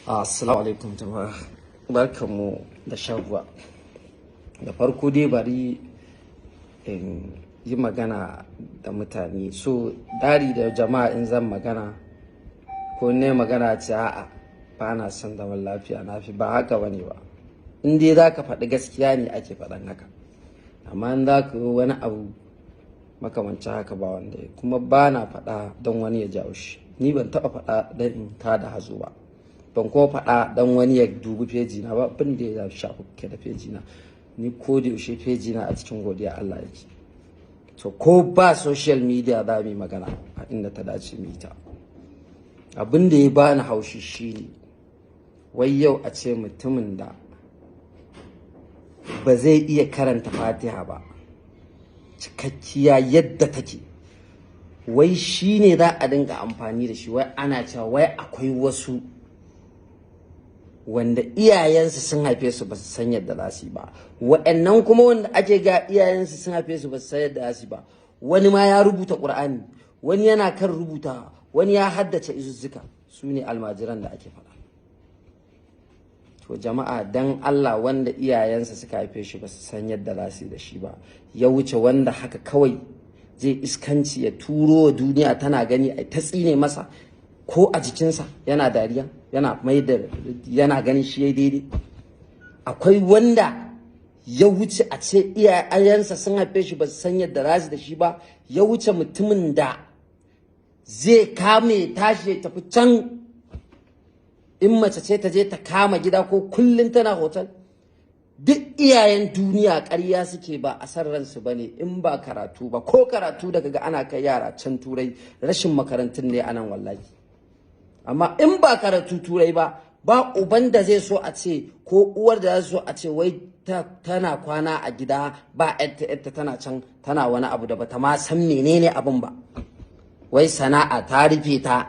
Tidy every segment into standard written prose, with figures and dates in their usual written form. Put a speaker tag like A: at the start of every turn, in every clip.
A: Assalamu alaikum jama'a. Barkanmu da shan ruwa. Da farko dai bari in yi magana da mutane. So dari da jama'a in zan magana ko ne magana ce, a'a, ba na son zaman lafiya, na fi ba haka bane ba. In dai za ka faɗi gaskiya ne ake faɗan haka. Amma in za ka yi wani abu makamancin haka ba wanda ya kuma ba na faɗa don wani ya jawo shi. Ni ban taɓa faɗa don in tada hazo ba. Ban kuma faɗa don wani ya dubi feji na ba, abin da ya shafi ke da feji na. Ni ko da yaushe feji na a cikin godiya Allah yake. To ko ba social media za mu yi magana a inda ta dace mu yi ta. Abin da ya bani haushi shine wai yau a ce mutumin da ba zai iya karanta Fatiha ba cikakkiya yadda take, wai shi ne za a dinga amfani da shi, wai ana cewa wai akwai wasu wanda iyayensu sun haife su ba su san yadda za su yi ba. Wa'annan kuma wanda ake ga iyayensu sun haife su ba su san yadda za su yi ba, wani ma ya rubuta Ƙur'ani, wani yana kan rubuta, wani ya haddace izuzzuka, su ne almajiran da ake faɗa. To jama'a, dan Allah, wanda iyayensa suka haife shi ba su san yadda za su yi da shi ba, ya wuce wanda haka kawai zai iskanci ya turo wa duniya tana gani, a ta tsine masa ko a jikinsa yana dariya, yana mai da yana ganin shi ya daidai. Akwai wanda ya wuce a ce iyayensa sun haife shi ba su san yadda za su da shi ba, ya wuce mutumin da zai kame tashi ya tafi can, in mace ce ta je ta kama gida ko kullum tana hotel. Duk iyayen duniya ƙarya suke, ba a san ransu ba ne. In ba karatu ba, ko karatu daga ga ana kai yara can Turai, rashin makarantun ne anan wallahi. Amma in ba karatu Turai ba, ba uban da zai so a ce ko uwar da zai so a ce wai tana kwana a gida ba yarta, tana can tana wani abu da bata ma san menene abin ba, wai sana'a ta rufe ta,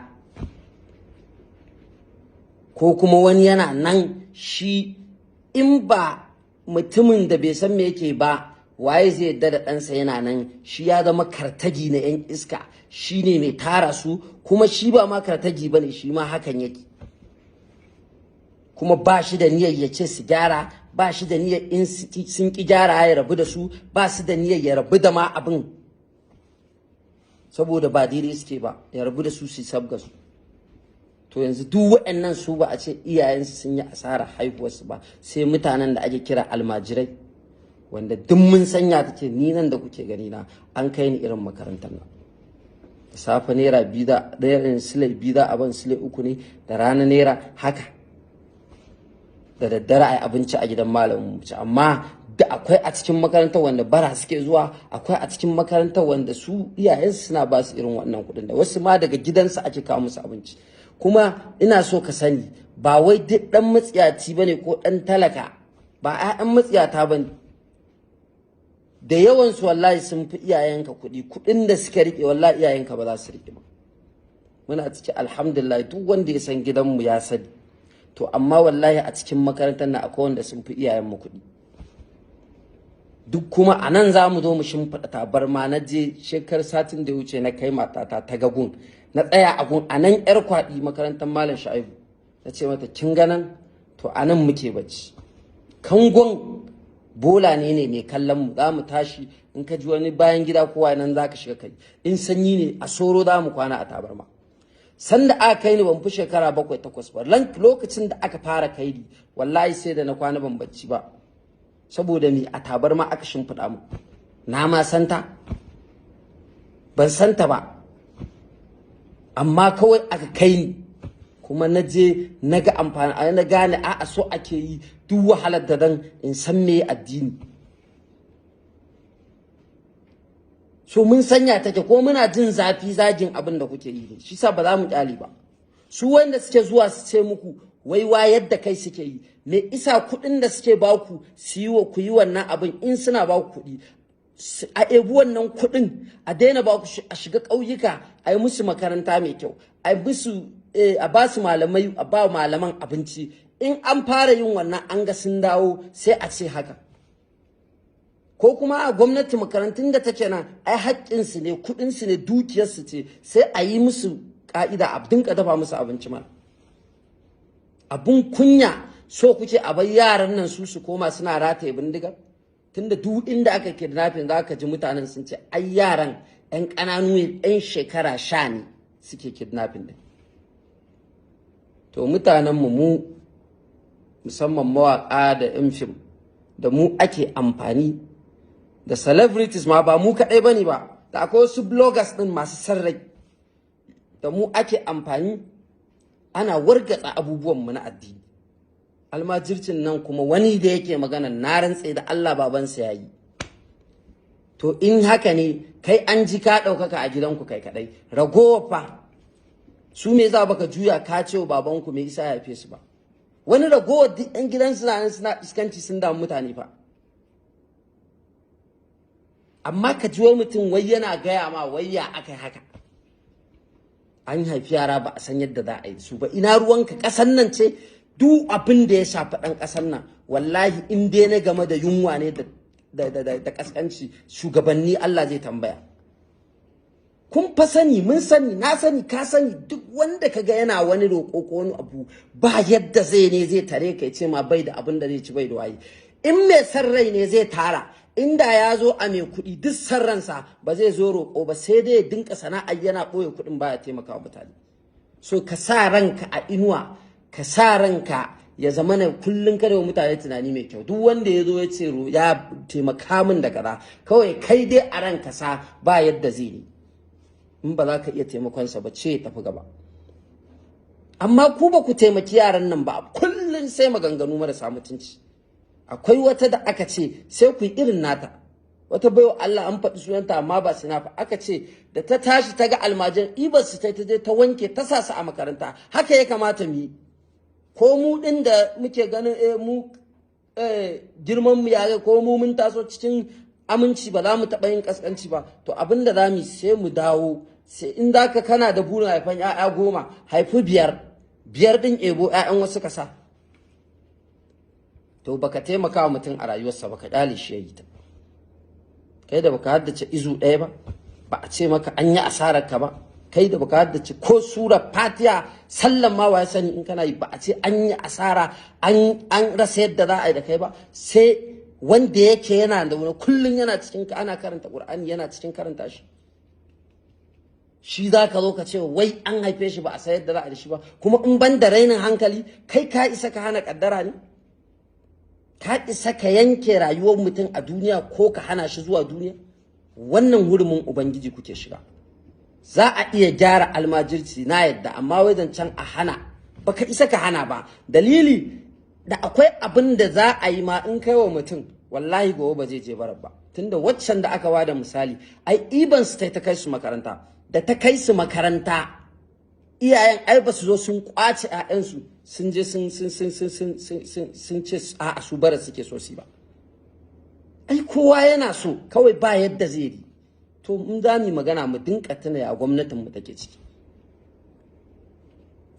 A: ko kuma wani yana nan shi in ba mutumin da bai san me yake ba, waye zai yadda da ɗansa yana nan shi ya zama kartagi na 'yan iska, shi ne mai tara su, kuma shi ba ma kartagi ba ne, shi ma hakan yake, kuma ba shi da niyyar ya ce su gyara, ba shi da niyyar in sun ki gyara ya rabu da su, ba su da niyyar ya rabu da ma abin saboda ba daidai suke ba, ya rabu da su su sabga su. To yanzu duk waɗannan su ba a ce iyayensu sun yi asarar haihuwarsu ba, sai mutanen da ake kira almajirai, wanda duk mun sanya take. Ni nan da kuke gani na, an kai ni irin makarantar nan. Da safe naira biyu da ɗaya, sile biyu da abin sile uku ne, da rana naira haka, da daddare a yi abinci a gidan malamin mu ci. Amma da akwai a cikin makarantar wanda bara suke zuwa, akwai a cikin makarantar wanda su iyayensu suna ba su irin wannan kuɗin, da wasu ma daga gidansu ake kawo musu abinci. Kuma ina so ka sani, ba wai duk ɗan matsiyaci bane ko ɗan talaka ba 'ya'yan matsiyata bane. Da yawansu wallahi sun fi iyayenka kuɗi, kuɗin da suka riƙe wallahi iyayenka ba za su riƙe ba. Muna ciki alhamdulillah, duk wanda ya san gidanmu ya sani. To amma wallahi a cikin makarantar nan akwai wanda sun fi iyayenmu kuɗi. Duk kuma a nan za mu zo mu shimfiɗa tabarma. Na je shekar satin da ya wuce, na kai matata ta ga gun, na tsaya a gun a nan yar kwaɗi, makarantar Malam Sha'ibu. Na ce mata, kin ga nan? To a nan muke bacci. Kangon bola ne mai kallon mu. Za mu tashi, in ka ji wani bayan gida kowa nan za ka shiga kai, in sanyi ne a soro za mu kwana a tabarma. Sanda aka kai ni ban fi shekara 7, 8 ba. Lokacin da aka fara kai ni, wallahi sai da na kwana ban bacci ba, saboda ni a tabarma aka shimfiɗa mu. Na ma santa ban santa ba, amma kawai aka kai ni. Kuma na je na ga amfani, na gane a'a, so ake yi duk wahalar da dan in san me addini. So mun sanya take, ko muna jin zafi zagin abin da kuke yi ne, shi sa ba za mu kyale ba. Su wanda suke zuwa su ce muku wai wayar da kai suke yi, me isa kuɗin da suke baku su yi wa ku yi wannan abin? In suna baku kuɗi, a ebi wannan kuɗin a daina baku, a shiga ƙauyuka a yi musu makaranta mai kyau, a musu, a ba su malamai, a ba malaman abinci. In an fara yin wannan an ga sun dawo, sai a ce haka. Ko kuma a gwamnati makarantun da take nan, ai haƙƙinsu ne, kuɗinsu ne, dukiyarsu ce, sai a yi musu ƙa'ida a dinka dafa musu abinci mana. Abun kunya, so kuke a bar yaran nan su koma suna rataye bindigar? Tunda duk inda aka kidnapping za ka ji mutanen sun ce ai yaran 'yan ƙananu ne, 'yan shekara 10 ne suke kidnapping din. To mutanenmu mu musamman mawaƙa da 'yan fim da mu ake amfani da celebrities ma, ba mu kaɗai bane ba, da akwai wasu bloggers ɗin masu sarrai da mu ake amfani ana wargatsa abubuwanmu na addini. Almajircin nan kuma wani da yake magana, na rantse da Allah babansa ya yi. To in haka ne, kai an ji ka ɗaukaka a gidanku kai kaɗai, ragowa fa su me za baka juya ka ce wa babanku me isa ya haife su ba? Wani ragowar duk 'yan gidan suna nan suna iskanci, sun damu mutane fa. Amma ka ji wai mutum wai yana gaya ma wai ya aka haka, an haifi yara ba a san yadda za a yi su ba. Ina ruwanka? Ƙasan nan ce, duk abin da ya shafi ɗan ƙasar nan, wallahi in dai na game da yunwa ne da ƙasƙanci, shugabanni Allah zai tambaya. Kun fa sani, mun sani, na sani, ka sani, duk wanda kaga yana wani roƙo ko wani abu ba yadda zai ne, zai tare ka ce ma bai da abin da zai ci, bai da waye. In mai san rai ne zai tara, inda ya zo a mai kuɗi duk san ransa ba zai zo roƙo ba, sai dai ya dinka sana'a yana ɓoye kuɗin, baya taimaka wa mutane. So ka sa ranka a inuwa, ka sa ranka ya zama na kullum kada wa mutane tunani mai kyau. Duk wanda ya zo ya ce ya taimaka min da kaza, kawai kai dai a ranka sa ba yadda zai yi. In ba za ka iya taimakonsa ba, ce tafi gaba. Amma ku ba ku taimaki yaran nan ba, kullum sai maganganu marasa mutunci. Akwai wata da aka ce sai ku yi irin nata, wata baiwa Allah, an faɗi sunanta amma ba sinafa, aka ce da ta tashi ta ga almajiran ibar su ta je ta wanke ta sa su a makaranta. Haka ya kamata mu yi. Ko mu ɗin da muke ganin mu girman mu ya ko mu mun taso cikin aminci, ba za mu taɓa yin ƙasƙanci ba. To abin da za mu sai mu dawo, sai in za ka kana da burin haifan 'ya'ya 10, haifi 5, 5 ɗin ebo 'ya'yan wasu ka sa. To baka taimaka wa mutum a rayuwarsa ba, ka ƙyale shi ya yi ta. Kai da baka haddace izu 1 ba, ba a ce maka an yi asarar ka ba. Kai da baka haddace ko sura Fatiha, sallan ma wa ya sani in kana yi, ba a ce an yi asara an rasa yadda za a yi da kai ba. Sai wanda yake yana da wani kullum yana cikin ana karanta Qur'ani, yana cikin karanta shi, shi za ka zo ka ce wai an haife shi ba a san yadda za a yi shi ba. Kuma in ban da rainin hankali, kai ka isa ka hana kaddara ne? Ka isa ka yanke rayuwar mutum a duniya ko ka hana shi zuwa duniya? Wannan hurumin Ubangiji kuke shiga. Za a iya gyara almajirci, na yadda, amma wai zancen a hana, baka isa ka hana ba. Dalili da akwai abin da za a yi ma in kai wa mutum, wallahi gobe ba zai je barar ba. Tunda waccan da aka bada misali, ai iban su ta kai su makaranta, da ta kai su makaranta iyayen ai ba su zo sun kwace ƴaƴansu sun je sun ce a'a su bara suke so su ba. Ai kowa yana so, kawai ba yadda zai yi. To in za mu magana mu dinka tuna ya gwamnatin mu take ciki.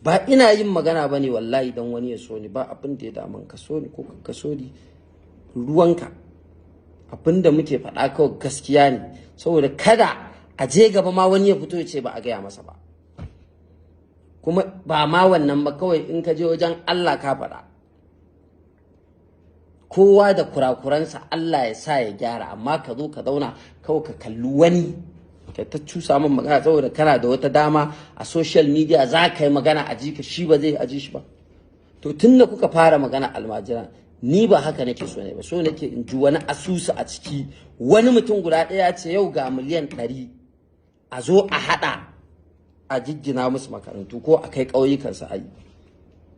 A: Ba ina yin magana ba ne wallahi don wani ya so ni, ba abin da ya damun ka so ni ko ka so ni, ruwanka. Abin da muke faɗa kawai gaskiya ne, saboda kada a je gaba ma wani ya fito ya ce ba a gaya masa ba. Kuma ba ma wannan ba, kawai in ka je wajen Allah ka faɗa. Kowa da kurakuransa, Allah ya sa ya gyara. Amma ka zo ka zauna kawai ka kalli wani ka ta cusa min magana saboda kana da wata dama a social media za ka yi magana a ji ka, shi ba zai aji shi ba. To tun da kuka fara magana almajiran, ni ba haka nake so ne ba. So nake in ji wani asusu a ciki, wani mutum guda ɗaya ce yau ga miliyan 100 a zo a haɗa a giggina musu makarantu ko a kai ƙauyukansu a yi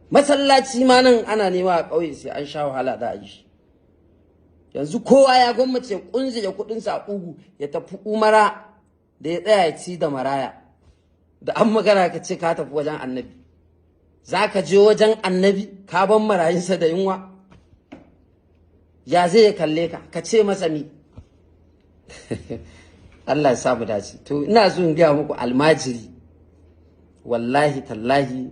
A: masallaci. Ma nan ana nema a ƙauye sai an sha wahala za a yi shi. Yanzu kowa ya gwammace kunzige kuɗinsa a ƙugu ya tafi umara da ya tsaya ya ci da maraya. Da an magana ka ce ka tafi wajen Annabi. Za ka je wajen Annabi ka ban marayinsa da yunwa? Ya zai ya kalle ka, ka ce masa mi? Allah ya sa mu dace. To ina so in gaya muku, almajiri wallahi tallahi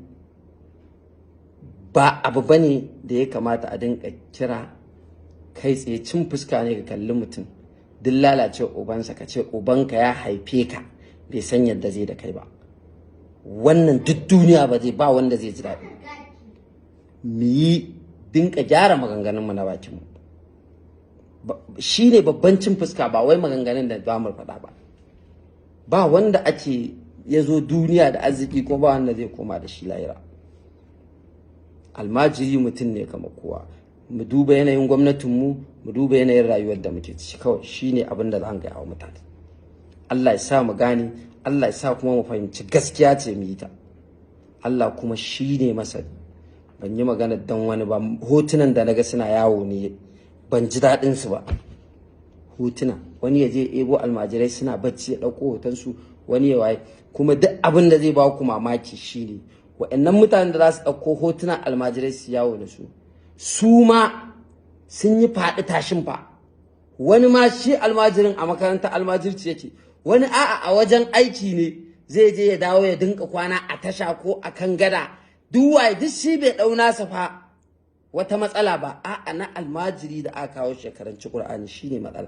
A: ba abu bane da ya kamata a dinka kira kai tsaye. Cin fuska ne ka kalli mutum duk lalace ubansa ka ce ubanka ya haife ka bai san yadda zai da kai ba. Wannan duk duniya ba zai ba wanda zai ji daɗi. Mu yi dinka gyara maganganunmu na bakinmu. Shi ne babban cin fuska, ba wai maganganun da za mu faɗa ba. Ba wanda ake ya zo duniya da arziki, ko ba wanda zai koma da shi lahira. Almajiri mutum ne kamar kowa. Mu duba yanayin gwamnatinmu, mu duba yanayin rayuwar da muke ciki, kawai shine abin da zan gaya wa mutane. Allah ya sa mu gane, Allah ya sa kuma mu fahimci gaskiya ce mu yi ta. Allah kuma shine masani. Ban yi magana dan wani ba, hotunan da naga suna yawo ne ban ji daɗin su ba. Hotuna, wani ya je ebo almajirai suna bacci ya ɗauko hoton su, wani ya waye. Kuma duk abin da zai ba ku mamaki shine wa'annan mutanen da za su ɗauko hotunan almajirai su yawo da su, su ma sun yi faɗi tashin fa. Wani ma shi almajirin a makaranta almajirci yake, wani a'a a wajen aiki ne zai je ya dawo ya dinka kwana a tasha ko a kan gada. Duk waye duk shi bai ɗau nasa fa wata matsala ba, a'a na almajiri da aka kawo shekaranci Qur'ani shine matsala.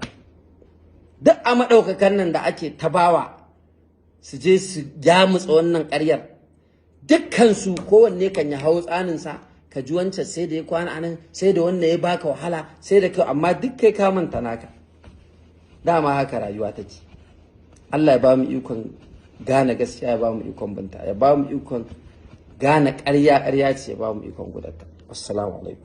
A: Duk a maɗaukakan nan da ake tabawa su je su gyamutsa wannan ƙaryar, dukkansu kowanne kan ya hau tsaninsa, ka ji wancan sai da ya kwana anan, sai da wannan ya baka wahala, sai da kai, amma duk kai ka manta naka. Dama haka rayuwa take. Allah ya ba mu ikon gane gaskiya, ya ba mu ikon binta, ya ba mu ikon gane ƙarya ƙarya ce, ya ba mu ikon gudatta. Assalamu alaikum.